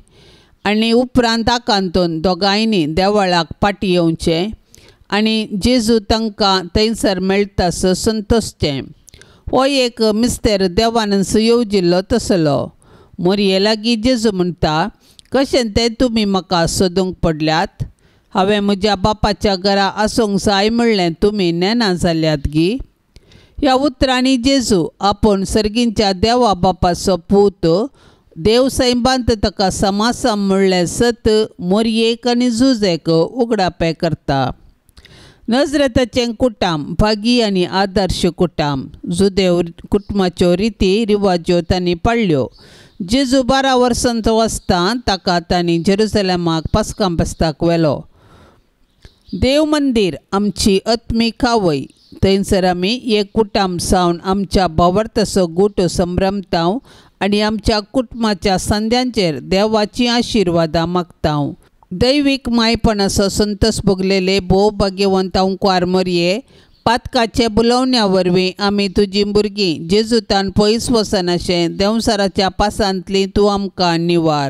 आनी उपरांत आकांतून दोगांयनी देवळाक पाटी येवचें आनी जेजू तांकां थंयसर मेळटासो संतोशचें. हो एक मिस्तेर देवान येवजिल्लो तसलो. मोरये लागीं जेजू म्हणटा, कशें तें तुमी म्हाका सोदूंक पडल्यात? हांवें म्हज्या बापाच्या घरा आसूंक जाय म्हणलें तुमी नेना जाल्यात गी? ह्या उतरांनी जेजू आपूण सर्गींच्या देवा बापाचो पूत, देव सैबांत ताका समासम म्हणलें सत मोरयेक आनी जुझेक उगडापें करता. नजरेताचें कुटाम भागी आनी आदर्श कुटाम. जुदेव कुटुंबाच्यो रिती रिवाज्यो तांणी पाळ्ळ्यो. जेजू 12 वर्सांचो आसता ताका तांणी जेरुसलेमाक पास्कां फेस्ताक व्हेलो. देव मंदीर आमची आत्मीक आवय. थंयसर आमी एक कुटाम सावन आमच्या भावार्थाचो गुट संभ्रमता आनी आमच्या कुटुंबाच्या संद्यांचेर देवाचीं आशिर्वादां मागता. दैवीक मायपणाचो संतोष भोगलेले भोव भाग्यवंत अंकुआर मोरये, पातकाचे बुलोवण्या वरवीं आमी तुजीं भुरगीं जेजुतान पयस वचनाशें देंवसाराच्या पासांतली तूं आमकां निवार.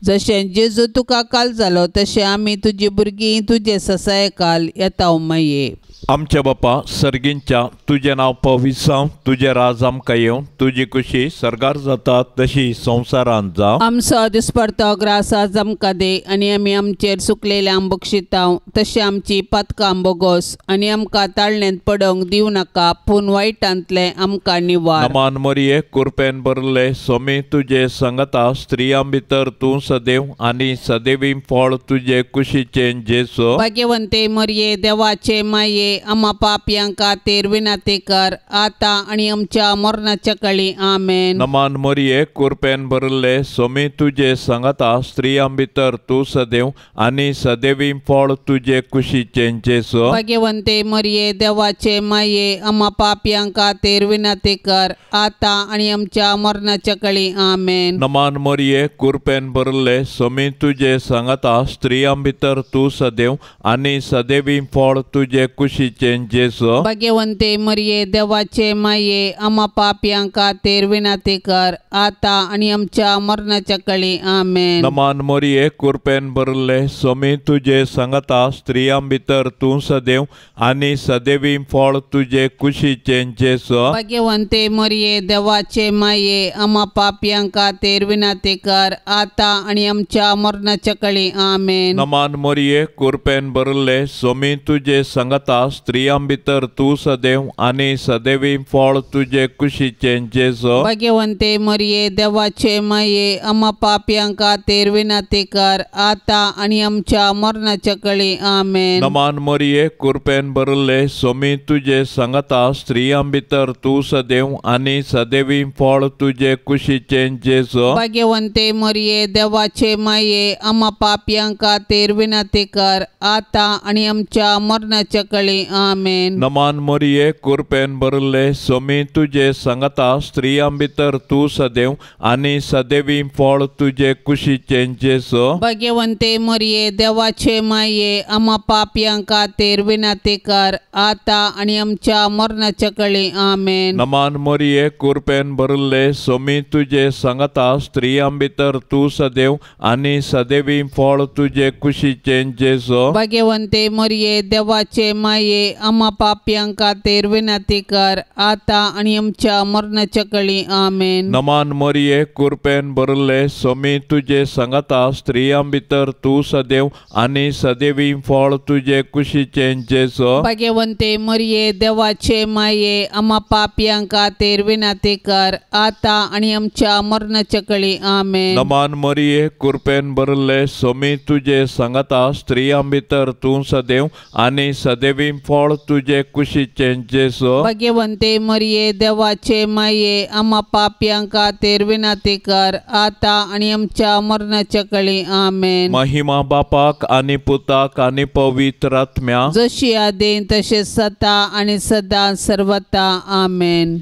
जशें जेजू तुका काल जालो तशें आमी तुजी भुरगीं तुजे ससायकाल येता माये. आमच्या बापा सर्गींच्या तुजें नांव पवित्र जावं, तुजें राज आमकां येवं, तुजी खुशी सर्गार जाता तशी संवसारांत जावं. आमचो दिसपडतो ग्रास आज आमकां दी आनी आमी आमचेर सुकलेल्यांक बक्षितांव तशें आमची पातकां बोगोस आनी आमकां ताळण्यांत पडोवंक दिवं नाका, पूण वायटांतलें आमकां निवार. नमान मरिये कृपेन भरले स्वामी तुजे संगता, स्त्रियां भितर तूं सदैव आनी सदैवी फळ तुजे कुशीचें जेजू. भाग्यवंते मरिये देवाचे माये आमा पापयां खातीर विनंती कर आतां आनी आमच्या मरणाच्या काळी आमेन. नमान मरिये कृपेन भरले स्वामी तुजे संगता, स्त्रियां भितर तूं सदैव आनी सदैवी फळ तुजे कुशीचें जेजू. भाग्यवंते मरिये देवाचे माये आमा पापयां खातीर विनंती कर आतां आनी आमच्या मरणाच्या काळी आमेन. नमान मरिये कृपेन भरले स्वामी तुजे संगता, स्त्रियां भितर तूं सदैव आनी सदैवी फळ तुजे कुशीचें जेजू. भाग्यवंते मरिये देवाचे माये आमा पापयां खातीर विनंती कर आतां आनी आमच्या मरणाच्या काळी आमेन. नमान मरिये कृपेन भरले स्वामी तुजे संगता, स्त्रियां भितर तूं सदैव आनी सदैवी फळ तुजे कुशीचें जेजू. भाग्यवंते मरिये देवाचे माये आमा पापयां खातीर विनंती कर आतां आनी आमच्या मरणाच्या काळी आमेन. नमान मरिये कृपेन भरले स्वामी तुजे संगता, स्त्रियां भितर तूं सदैव आनी सदैवी फळ तुजे कुशीचें जेजू। भाग्यवंते मरिये देवाचे माये आम्हा पापयां खातीर विनंती कर आतां आनी आमच्या मरणाच्या कळी। आमेन। नमान मरिये कृपेन भरिल्ले स्वामी तुजे सांगाता स्त्रियां भितर तूं सदैव आनी सदैवी फळ तुजे कुशीचें जेजू। भाग्यवंते मरिये देवाचे माये आम्हा पापयां खातीर विनंती कर आतां आनी आमच्या मरणाच्या कळी। आमेन। नमान मरिये कृपेन भरिल्ले स्वामी तुजे सांगाता स्त्रियां भितर तूं सदैव आनी सदैवी फळ तुजे कुशीचें जेजू। भाग्यवंते मरिये देवाचे माये आम्हा पापयां खातीर विनंती कर आतां आनी आमच्या मरणाच्या कळी। आमेन। नमान मरिये कृपेन भरिल्ले स्वामी तुजे सांगाता स्त्रियां भितर तूं सदैव आनी सदैवी फळ तुजे कुशीचें जेजू। भाग्यवंते मरिये देवाचे माये आम्हा पापयां खातीर विनंती कर आतां आनी आमच्या मरणाच्या कळी। आमेन। नमान मरिये कृपेन भरिल्ले स्वामी तुजे सांगाता स्त्रियां भितर तूं सदैव आनी सदैवी फळ तुजे कुशीचें जेजू। भाग्यवंते मरिये देवाचे माये आम्हा पापयां खातीर विनंती कर आतां आनी आमच्या मरणाच्या कळी। आमेन। नमान मरिये कृपेन भरिल्ले स्वामी तुजे सांगाता स्त्रियां भितर तूं सदैव आनी सदैवी फळ तुजे कुशीचें जेजू। भाग्यवंते मरिये देवाचे माये आम्हा पापयां खातीर विनंती कर आतां आनी आमच्या मरणाच्या कळी। आमेन। महिमा बापाक आनी पुताक आनी पवित्र आत्म्या, जशी आदीं तशें सदा आनी सदा सर्वता। आमेन।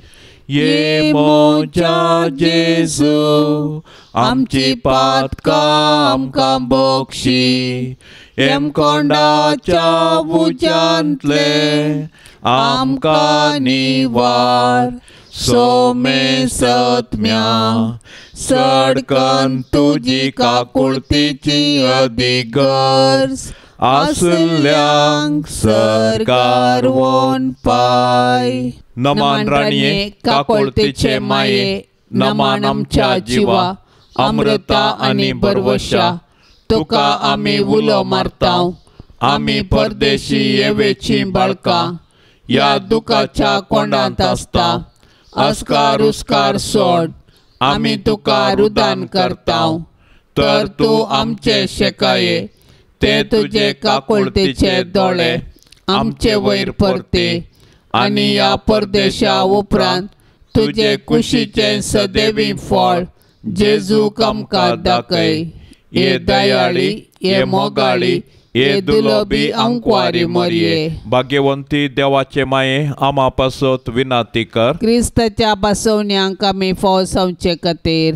ये म्हज्या जेजू आमची पातकां आमकां बक्षी, हेमकोंडाच्या उज्यांतले आमकां निवार, सोमे सत्म्या सडकन तुजी काकुळतीची अदीक गरज आसल्यांक सरकार वोन पाय। नमान राणये काकुळतीचे माये, नमान आमच्या जिवा अमृता आनी बरवशा, तुका आमी उलो मारता, आमी परदेशी येवेची बाळकां ह्या दुखाच्या कोंडांत आसता, अस्कार उस्कार सोड आमी तुका रुदान करता, तर तूं आमचे शेकाये ते तुजे काकुळतीचे दोळे आमचे वयर परते आनी ह्या परदेशा उपरांत तुजे कुशीचें सदैवी फळ जेजूक आमकां दाखय। हे दयाळी, हे मोगाळी, हे दुलोबी आंकवारी मरिये, भाग्यवंती देवाचे माये आमा पासत विनंती कर। क्रिस्ताच्या बसवण्यांक आमी फौसावचे खातीर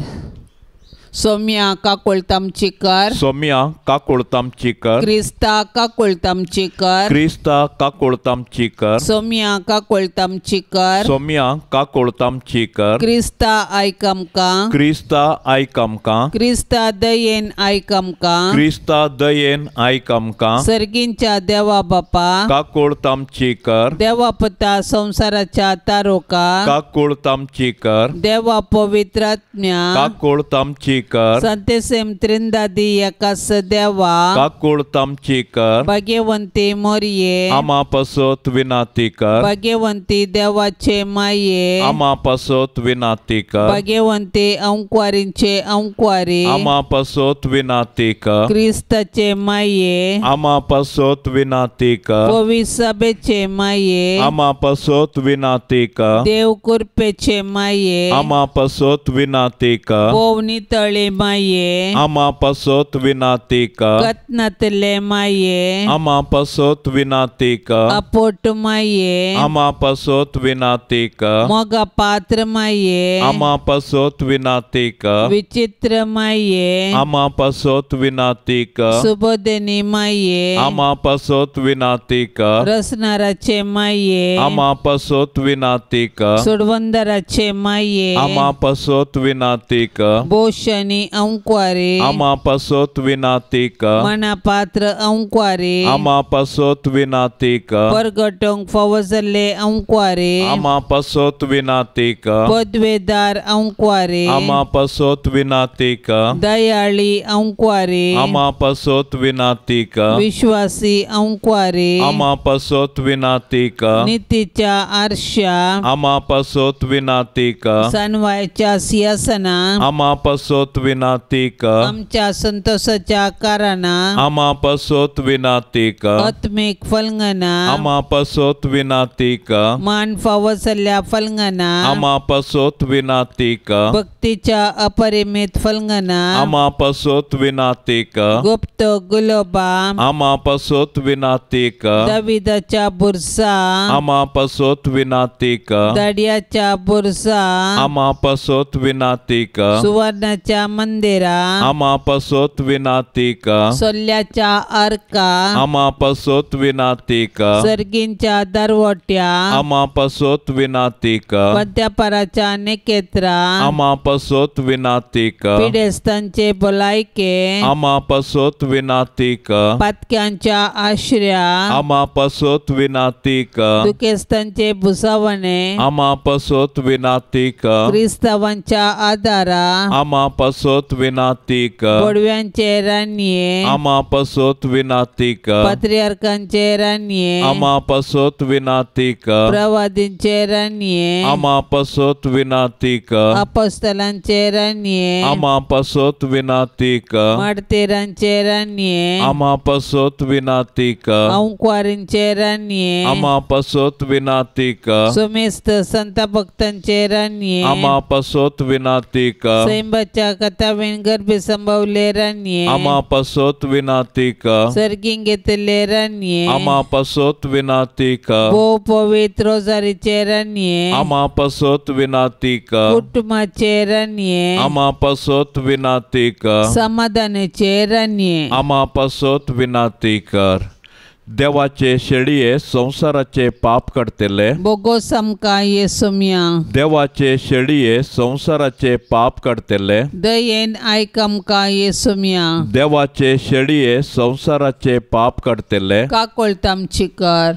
सोम्या काकुळतामची कर, सोम्या काकुळतामची कर, क्रिस्ता काकुळतामची कर, क्रिस्ता काकुळतामची कर, सोम्या काकुळतामची कर, सोम्या काकुळतामची कर, क्रिस्ता आयक आमकां, क्रिस्ता आयक आमकां, क्रिस्ता दयेन आयक आमकां, क्रिस्ता दयेन आयक आमकां, सर्गींच्या देवा बापा काकुळतामची कर, देवा पुता संवसाराच्या तारोका काकुळतामची कर, देवा पवित्र आत्म्या काकुळतामची कर, संतेसेम त्रिंदादी एकास देवा काकुळतामची कर, भाग्यवंती मोरये आमा पासत विनंती कर, भाग्यवंती देवाचे माये आमा पासत विनंती कर, भाग्यवंती अंकवारींचे अंकवारी आमा पासत विनंती कर, क्रिस्ताचे माये आमा पासत विनंती कर, पवित्र सभेचे माये आमा पासत विनंती कर, देव कृपेचे माये आमा पासत विनंती कर, पोवनी तळे माये आमा पासत विनंती कर, कत्नातले माये आमा पासत विनंती कर, अपोट माये आमा पासत विनंती कर, मोगा पात्र माये आमा पासत विनंती कर, विचित्र माये आमा पासत विनंती कर, सुबोधनी माये आमा पासत विनंती कर, रसनाराचे माये आमा पासत विनंती कर, सोडवंदराचे माये आमा पासत विनंती कर, भोश पूजनी अंकुआरे आमा पासत विनाती कर मनापात्र अंकुआरे आमा पासत विनाती कर परगटोंक फावो जाल्ले अंकुआरे आमा पासत विनाती कर पदवेदार अंकुआरे आमा पासत विनाती कर दयाळी अंकुआरे आमा पासत विनाती कर विश्वासी अंकुआरे आमा पासत विनाती कर नितीच्या आरशा आमा पासत विनाती कर सनवायच्या सिंहासना आमा पासत विनाती कर आमच्या संतोषाच्या कारणा आमा पासत विनाती कर आत्मिक फलंगना आमा पासत विनाती कर मान फावो जाल्ल्या फलंगना आमा पासत विनाती कर भक्तीच्या अपरिमित फलंगना आमा पासत विनाती कर गुप्त गुलोबा आमा पासत विनाती कर दाविदाच्या बुरसा आमा पासत विनाती कर दाडियाच्या बुरसा आमा पासत विनाती कर सुवर्णाच्या मंदिरा आमा पासत विनाती कर सोल्ल्याच्या अर्का आमा पासत विनाती कर सर्गींच्या दरवट्या आमा पासत विनाती कर मध्यपराच्या निकेत्रा आमा पासत विनाती कर पिडेस्तांचे भलायके आमा पासत विनाती कर पातक्यांच्या आश्र्या आमा पासत विनाती कर दुखेस्तांचे भुसावणे आमा पासत विनाती कर क्रिस्तावांच्या आदारा आमा पासत विनाती कर बोडव्यांचे रानये आमा पासत विनाती कर पात्रियार्कांचे रानये आमा पासत विनाती कर प्रवादींचे रानये आमा पासत विनाती कर अपोस्तलांचे रानये आमा पासत विनाती कर मार्तीरांचे रानये आमा पासत विनाती कर अंकुआरींचे रानये आमा पासत विनाती कर सुमेस्त संत भक्तांचे रानये आमा पासत विनाती कर सैंबाच्या कथावीन गर्भे संभवले रानये आमा पासत विनाती कर सर्गीं घेतले रानये आमा पासत विनाती कर भोव पवित्र रोजारीचे रानये आमा पासत विनाती कर कुटुंबाचे रानये आमा पासत विनाती कर समाधानाचे रानये आमा पासत विनाती कर देवाचे शेळये संवसाराचे पाप काडटले बोगोस आमकां येसुम्या देवाचे शेळये संवसाराचे पाप काडटले दयेन आयक आमकां येसुम्या देवाचे शेळये संवसाराचे पाप काडटले काकोळत आमची कर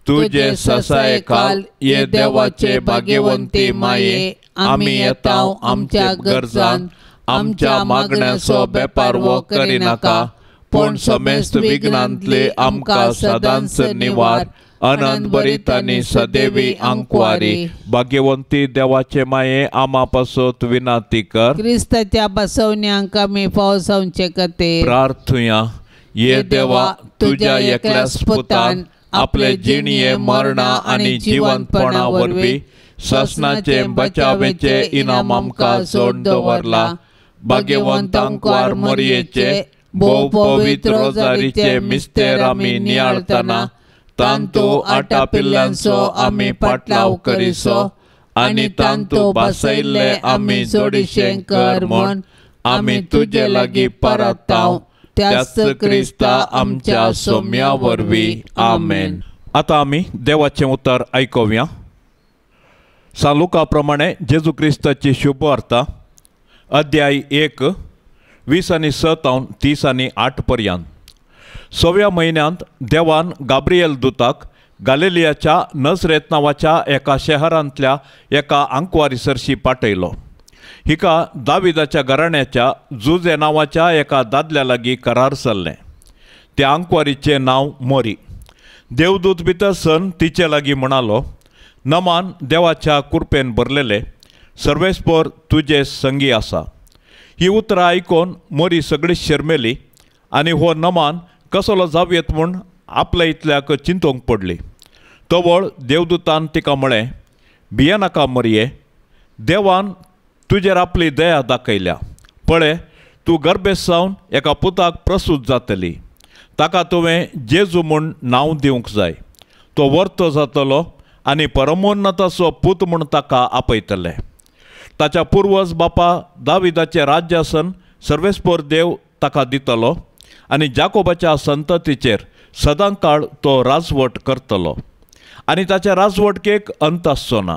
तुझे ससायकाल ये देवाचे भाग्यवंती माये आमी येता आमच्या गरजान आमच्या मागण्याचो बेपारवो करिनाका पूण समेस्त विघ्नांतले आमकां सदांच निवार अनंत भरीत आनी सदैवी आंकवारी भाग्यवंती देवाचे माये आमा पासत विनाती कर क्रिस्ताच्या बसवण्यांक आमी फावो जावचे खातीर प्रार्थुया. ये देवा तुज्या एकल्याच पुतान आपले जिणये मरणा आनी जिवंतपणा वरवीं सासणाचे बचावेचे इनाम आमकां जोड दवरला. भाग्यवंत आंकवार मरयेचे भोव पवित्र रोजारीचे मिस्तेर आमी नियाळतना तांतू आटापिल्ल्यांचो आमी पाटलाव करिसो आनी तांतू बसयल्ले आमी जोडीशें कर म्हूण आमी तुजे लागीं परताव त्याच क्रिस्ता आमच्या सोम्या वरवीं. आमेन. आतां आमी देवाचें उतर आयकुया. सांत लुका प्रमाणे जेजू क्रिस्ताची शुभवार्ता अध्याय 1 20 आनी 6 तावन 30 आनी 8 पर्यंत. 6व्या म्हयन्यांत देवान गाब्रिएल दुताक गालिलियाच्या नजरेत नांवाच्या एका शहरांतल्या एका आंकवारी सरशी पाठयलो. हिका दाविदाच्या घराण्याच्या जुजे नांवाच्या एका दादल्या लागीं करार जाल्लें. त्या आंकवारीचें नांव मोरी. देवदूत भितर सन तिचे लागीं म्हणालो, नमान देवाच्या कुरपेन भरलेले सर्वेस्पर तुजे संगी आसा. ही उतरां आयकून मोरी सगळी शर्मेली आनी हो नमान कसलो जावयेत म्हूण आपल्या इतल्याक चिंतूंक पडली. तवळ देवदूतान तिका म्हळें, भियेनाका मरये, देवान तुजेर आपली दया दाखयल्या. पळय, तूं गर्भेस्त जावन एका पुताक प्रसूत जातली. ताका तुवें जेजू म्हूण नांव दिवंक जाय. तो वर्तो जातलो आनी परमोन्नताचो पूत म्हूण ताका आपयतले. ताच्या पुर्वज बापा दाविदाचें राज्यासन सर्वेस्पर देव ताका दितलो आनी जाकोबाच्या संततीचेर सदांकाळ तो राजवट करतलो आनी ताच्या राजवटकेक अंत आसचो ना.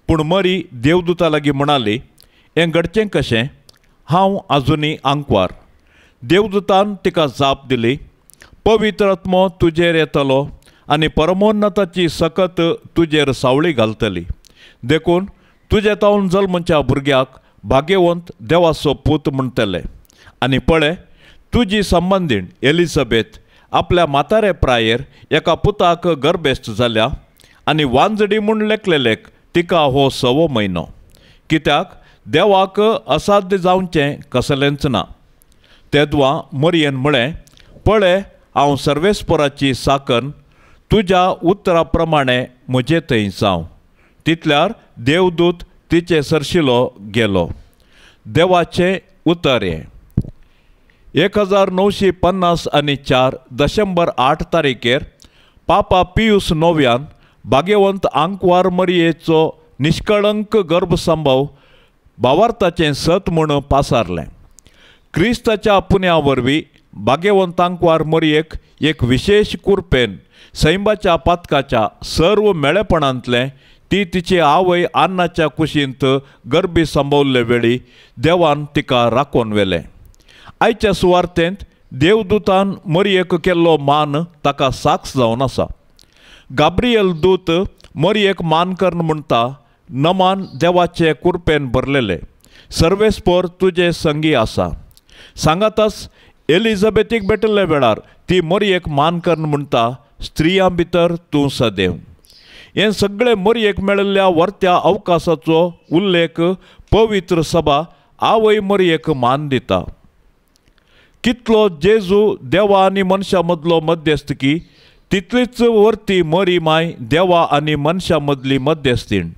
पूण मरी देवदूता लागीं म्हणाली, हें घडचें कशें? हांव आजुनी आंकवार. देवदूतान तिका जाप दिली, पवित्र आत्मो तुजेर येतलो आनी परमोन्नताची सकत तुजेर सावळी घालतली, देखून तुजे तावन जल्मच्या भुरग्याक भाग्यवंत देवाचो पूत म्हणटले. आनी पळय, तुजी संबंदीण एलिझाबेथ आपल्या म्हातारे प्रायेर एका पुताक गर्भेस्त जाल्या आनी वांजडी म्हूण लेखलेलेक तिका हो 6वो म्हयनो, कित्याक देवाक असाध्य जावचें कसलेंच ना. तेदवा मरियेन म्हळें, पळय, हांव सर्वेस्पराची साकन, तुज्या उतरा प्रमाणे म्हजे थंय जावं. तितल्यार देवदूत तिचे सरशिलो गेलो. देवाचें उतर हें. 1954 दशंबर 8 तारीखेर पापा पियूस नव्यान भाग्यवंत आंकवार मरियेचो निष्कळंक गर्भसंभव भावार्थाचें सत म्हूण पासारलें. क्रिस्ताच्या पुण्या वरवीं भाग्यवंत आंकवार मरियेक एक विशेश कुरपेन सैंबाच्या पातकाच्या सर्व मेळेपणांतलें ती तिची आवय आन्नाच्या कुशींत गर्भी संभवल्ले वेळी देवान तिका राखून व्हेलें. आयच्या सुवार्तेंत देवदूतान मरियेक केल्लो मान ताका साक्ष जावन आसा. गाब्रियल दूत मरियेक मान करून म्हणटा, नमान देवाचे कुरपेन भरलेले, सर्वेस्पर तुजे संगी आसा. सांगाताच एलिझाबेथीक भेटिल्ल्या वेळार ती मरियेक मान करून म्हणटा, स्त्रियां भितर तूं सदैव. हें सगळें मरियेक मेळिल्ल्या वर्त्या अवकाशाचो उल्लेख पवित्र सभा आवय मरियेक मान दिता. कितलो जेजू देवा आनी मनशां मदलो मध्यस्थकी, तितलीच वर्ती मरी माय देवा आनी मनशां मदली मध्यस्थीण.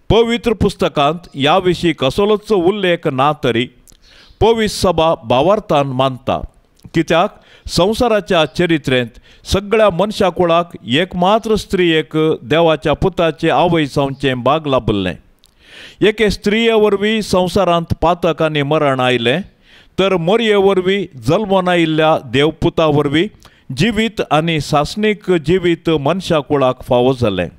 पवित्र पुस्तकांत ह्या विशीं कसलोच उल्लेख ना तरी पवित्र सभा भावार्थान मानता, कित्याक संवसाराच्या चरित्रेंत सगळ्या मनशा कुळाक एकमात्र स्त्रियेक देवाच्या पुताचे आवय जावचें भाग लाभिल्लें. एके स्त्रिये वरवीं संवसारांत पातक आनी मरण आयलें तर मरये वरवीं जल्मून आयिल्ल्या देवपुता वरवीं जिवीत आनी सासणीक जिवीत मनशा कुळाक फावो जालें.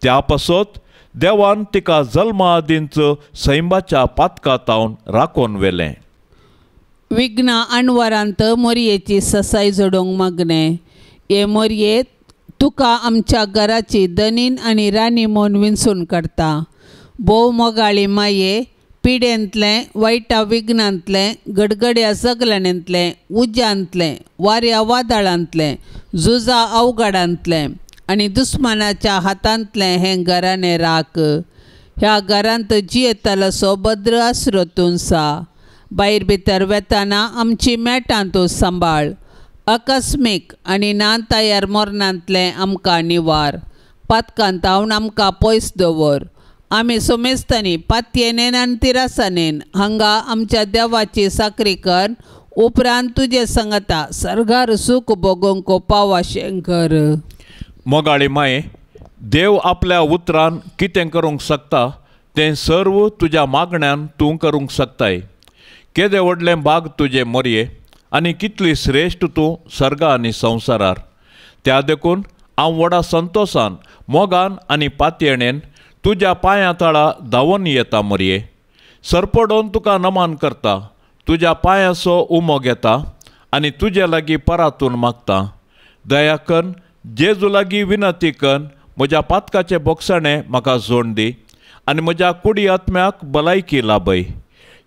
त्या पासत देवान तिका जल्मा आदींच सैंबाच्या पातका तावन राखून व्हेलें. विघ्ना अणवरांत मोरयेची ससाय जोडूंक मागणें. हे मोरये, तुका आमच्या घराची दनीन आनी राणी म्हूण विंचून काडटा. भोव मोगाळी माये, पिडेंतलें, वायटा विघ्नांतलें, गडगड्या सगळ्यांतलें, उज्यांतलें, वाऱ्या वादळांतलें, झुजा अवघडांतलें आनी दुस्मानाच्या हातांतलें हें घराणें राख. ह्या घरांत जियेतलोसो भद्र आसरो तूं सा. भायर भितर वेताना आमची मेटां तूं सांबाळ. आकस्मीक आनी ना तयार मरणांतलें आमकां निवार. पातकांतावन आमकां पयस दवर. आमी सोमेस्तांनी पातयेनेन आनी तिरासानेन हांगा आमच्या देवाची साकरी कर. उपरांत तुजे सांगता सर्गार सूख भोगोवंक पावाशें कर. मोगाळी माये, देव आपल्या उतरान कितें करूंक शकता तें सर्व तुज्या मागण्यान तूं करूंक शकताय. केदें व्हडलें भाग तुजें मोरये आनी कितली श्रेश्ठ तूं सर्गा आनी संवसारार. त्या देखून हांव व्हडा संतोशान, मोगान आनी पातयेणेन तुज्या पांयां तळा धांवून येता मोरये. सरपडोन तुका नमान करता, तुज्या पांयाचो उमो घेता आनी तुजे लागीं परातून मागता. दया कन्न जेजू लागीं विनंती कन्न म्हज्या पातकाचें बोगसणें म्हाका जोड दी आनी म्हज्या कुडी आत्म्याक भलायकी लाभय.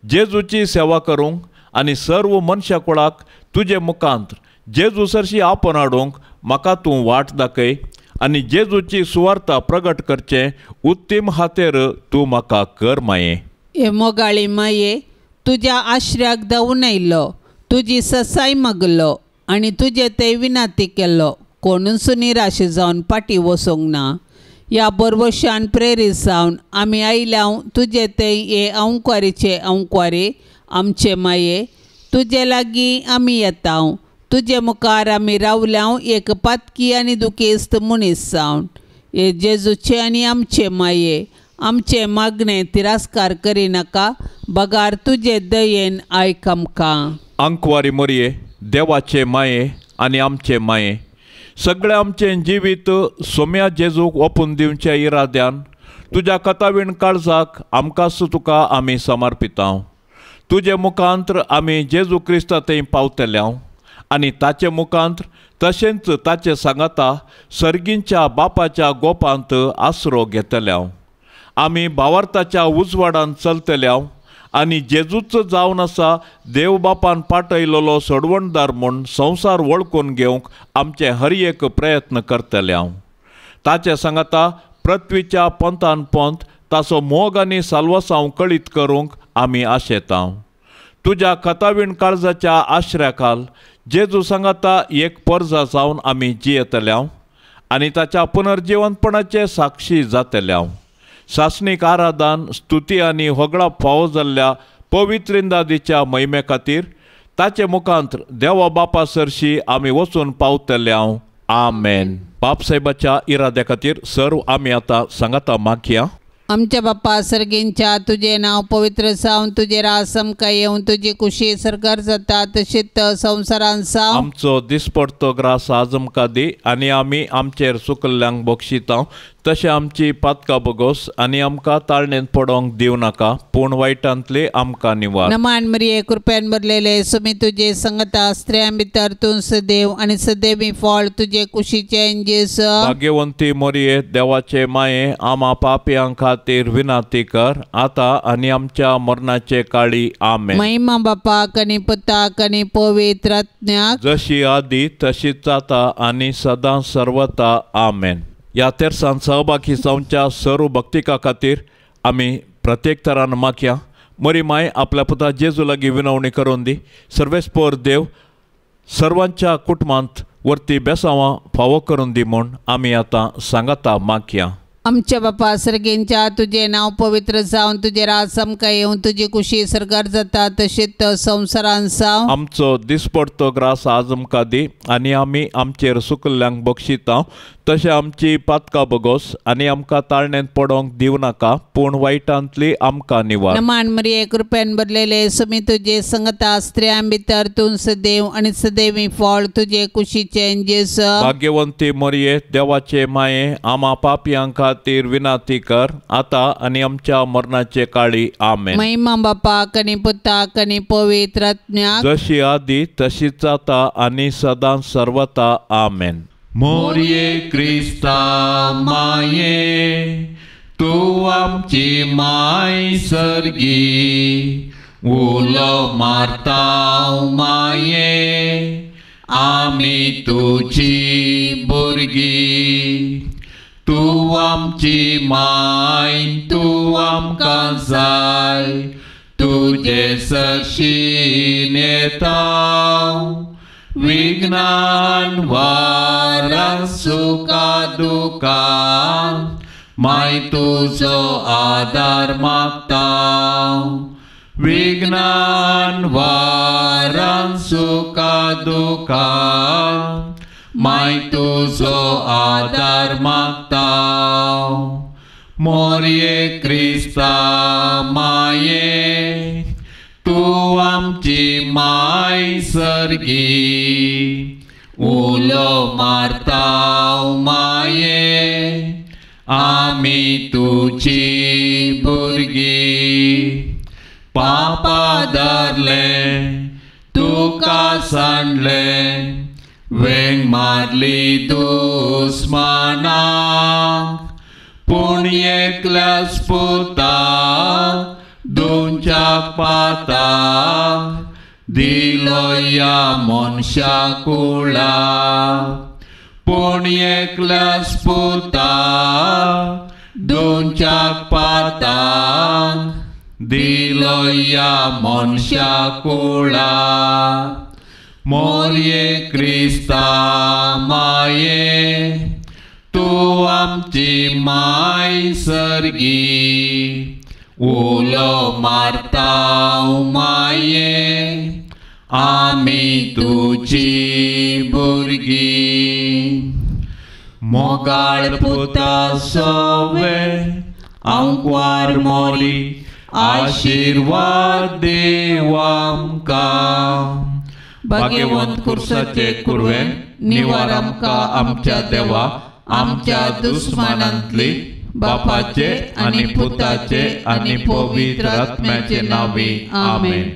जेजूची सेवा करूंक आनी सर्व मनशा कुळाक तुजे मुखांत जेजू सरशी आपोवन हाडूंक म्हाका तूं वाट दाखय आनी जेजूची सुवार्ता प्रगट करचें उत्तीम हातेर तूं म्हाका कर माये. हे मोगाळी माये, तुज्या आश्र्याक धांवून आयलो, तुजी ससाय मागलो आनी तुजे ते विनंती केल्लो. कोणूच निराश जावन फाटीं वचूंक ना. ह्या बरवशान प्रेरीत जावन आमी आयल्या तुजे ते हे अंकवारीचे अंकवारी आमचे माये. तुजे लागीं आमी येता, तुजे मुखार आमी रावल्या एक पातकी आनी दुखेस्त मनीस जावन. हे जेजूचे आनी आमचे माये, आमचे मागणें तिरस्कार करिनाका, बगार तुजे दयेन आयक आमकां. अंकवारी मोरये, देवाचे माये आनी आमचे माये, सगळें आमचें जिवीत सोम्या जेजूक ओपून दिवच्या इराद्यान तुज्या कथावीण काळजाक आमकांच तुका आमी समर्पितांव. तुजे मुखांत्र आमी जेजू क्रिस्ता थंय पावतले आनी ताचे मुखांत्र तशेंच ताचे सांगाता सर्गींच्या बापाच्या गोपांत आसरो घेतले. आमी भावार्थाच्या उजवाडान चलतले आनी जेजूच जावन आसा देव बापान पाटयलेलो सोडवणदार म्हूण संवसार वळखून घेवंक आमचे हर एक प्रयत्न करतले. ताचे सांगाता पृथ्वीच्या पंथान पंथ ताचो मोग आनी साल्वासांव कळीत करूंक आमी आशेता. तुज्या खतावीण काळजाच्या आश्र्या खाल जेजू सांगाता एक परजा जावन आमी जियेतले आनी ताच्या पुनर्जिवंतपणाचे साक्षी जातले. सासणीक आराधन स्तुती आनी होगळाप फावो जाल्ल्या पवित्रिंदादीच्या महिमे खातीर ताचे मुखांत्र देवा बापा सरशी आमी वचून पावतले. आमेन. बाप साहेबाच्या इराद्या खातीर सर्व आमी आतां सांगाता मागया. आमच्या बाप्पा सर्गींच्या तुझे नाव पवित्र जावन तुझे राज आमकां येवन तुजी कुशी सरकार जाता तशीच संवसारान जावं. आमचो दिसपडतो ग्रास आज आमकां दी आनी आमी आमचेर चुकल्ल्यांक बक्षिता तशें आमची पातकां बगोस आनी आमकां ताळणेंत पडोंक दिवं नाका पूण वायटांतली आमकां निवार. नमान मरिये कृपेन भरलेले सुमी तुजे संगता स्त्रियां भितर तूं सदैव आनी सदैवी फळ तुजे कुशीचें जेजू. भाग्यवंती मरिये देवाचे माये आमा पापयां खातीर विनंती कर आतां आनी आमच्या मरणाचे काळी. आमेन. महिमा बापाक आनी पुताक आनी पवित्र आत्म्याक जशी आदी तशीच आतां आनी सदां सर्वता. आमेन. ह्या तेरसान सहभागी जावच्या सर्व भक्तिका खातीर आमी प्रत्येक तरान मागया. मरी माय आपल्या पुता जेजू लागीं विनवणी करून दी. सर्वेस्पोर देव सर्वांच्या कुटुंबांत वरती बेसांवां फावो करून दी म्हूण आमी आतां सांगाता मागया. आमच्या बापा सर्गींच्या तुझे नाव पवित्र जावन तुझे राज आमकां येवन तुजी कुशी सरकार जाता तशीच संवसारान जावं. आमचो दिसपडतो ग्रास आज आमकां दी आनी आमी आमचेर चुकल्ल्यांक बक्षिता तशें आमची पातकां बगोस आनी आमकां ताळणेंत पडोंक दिवं नाका पूण वायटांतली आमकां निवार. नमान मरिये कृपेन भरलेले सुमी तुजे संगता स्त्रियां भितर तूं सदैव आनी सदैवी फळ तुजे कुशीचें जेजू. भाग्यवंती मरिये देवाचे माये आमा पापयां खातीर विनंती कर आतां आनी आमच्या मरणाचे काळी. आमेन. महिमा बापाक आनी पुताक आनी पवित्र आत्म्याक जशी आदी तशीच आतां आनी सदां सर्वता. आमेन. मोरये क्रिस्ता माये तूं आमची माय सर्गी उलो मारता माये आमी तुजी भुरगीं. तूं आमची माय तूं आमकां जाय तुजे सरशीन येता विघ्नान वारान सुखा दुखान माय तुजो आदार मागता. विघ्नान वारान सुखा दुखान माय तुजो आदार मागता. मोरये क्रिस्ता माये तूं आमची माय सर्गी उलो मारता माये आमी तुजी भुरगीं. पापा धरलें तुका सांडलें वेंग मारली दुस्मानाक पूण एकल्याच पुताक दोनच्या पाताक दिलो ह्या मनशा कुळाक. पूण एकल्याच पुताक दोनच्या पाताक दिलो ह्या मनशा कुळाक. मोरये क्रिस्ता माये तूं आमची माय सर्गी उलो मारता माये आमी तुजी भुरगीं. मोगाळ पुता सवे आंकवार मोरी आशिर्वाद देव आमकां. भाग्यवंत कुर्साचे कुरवें निवार आमकां आमच्या देवा आमच्या दुस्मानांतली. बापाचे आनी पुताचे आनी पवित्र आत्म्याचे नांवी आमेन.